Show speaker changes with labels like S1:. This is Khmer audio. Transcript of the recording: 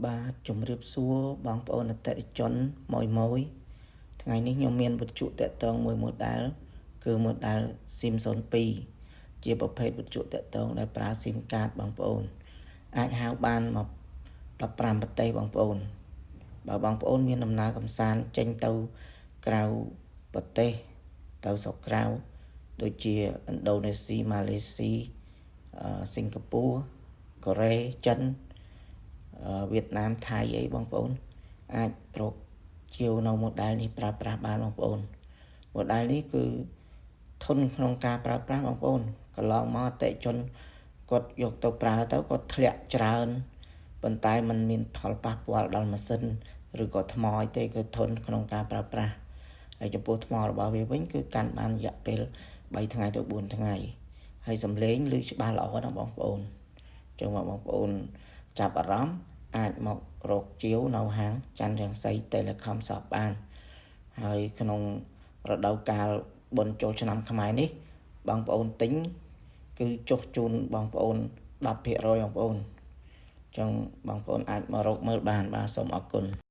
S1: បាទជំរាបសួរបងប្អូនអតិថិជនមួយមួយថ្ងៃនេះខ្ញុំមានវិទ្យុតាក់ទងមួយ model គឺ model SIM 02ជាប្រភេទវិទ្យុតាក់ទងដែលប្រើ SIM card បងប្អូន អាចហៅបានមក15ប្រទេសបងប្អូនបើបងប្អូនមានដំណើរកំសាន្តចេញទៅក្រៅប្រទេសទៅស្រុកក្រៅដូចជាឥណ្ឌូនេស៊ីម៉ាឡេស៊ីសិង្ហបុរីកូរ៉េចិនវៀតណាមថៃអីបងប្អូនអាចរកជាវនៅ model នេះប្រើប្រាស់បានបងប្អូន model នេះគឺធន់ក្នុងការប្រើប្រាស់បងប្អូនកន្លងមកអតិជនគាត់យកទៅប្រើទៅគាត់ធ្លាក់ច្រើនប៉ុន្តែมันមានផលប៉ះពាល់ដល់ម៉ាស៊ីនឬក៏ថ្មអីទេគឺធន់ក្នុងការប្រើប្រាស់ហើយចំពោះថ្មរបស់វាវិញគឺកាន់បានរយៈពេល3ថ្ងៃទៅ4ថ្ងៃហើយសំឡេងឮច្បាស់ល្អណាស់បងប្អូនចឹងមកបងប្អូនចាប់អារម្មណ៍អាចមករកជាវនៅហាងច័ន្ទរង្សី Telecom Shop បានហើយក្នុងរដូវកាលបុណ្យចូលឆ្នាំខ្មែរនេះបងប្អូនទិញគឺចុះជូនបងប្អូន10%បងប្អូនចឹងបងប្អូនអាចមករកមើលបានបាទសូមអរគុណ។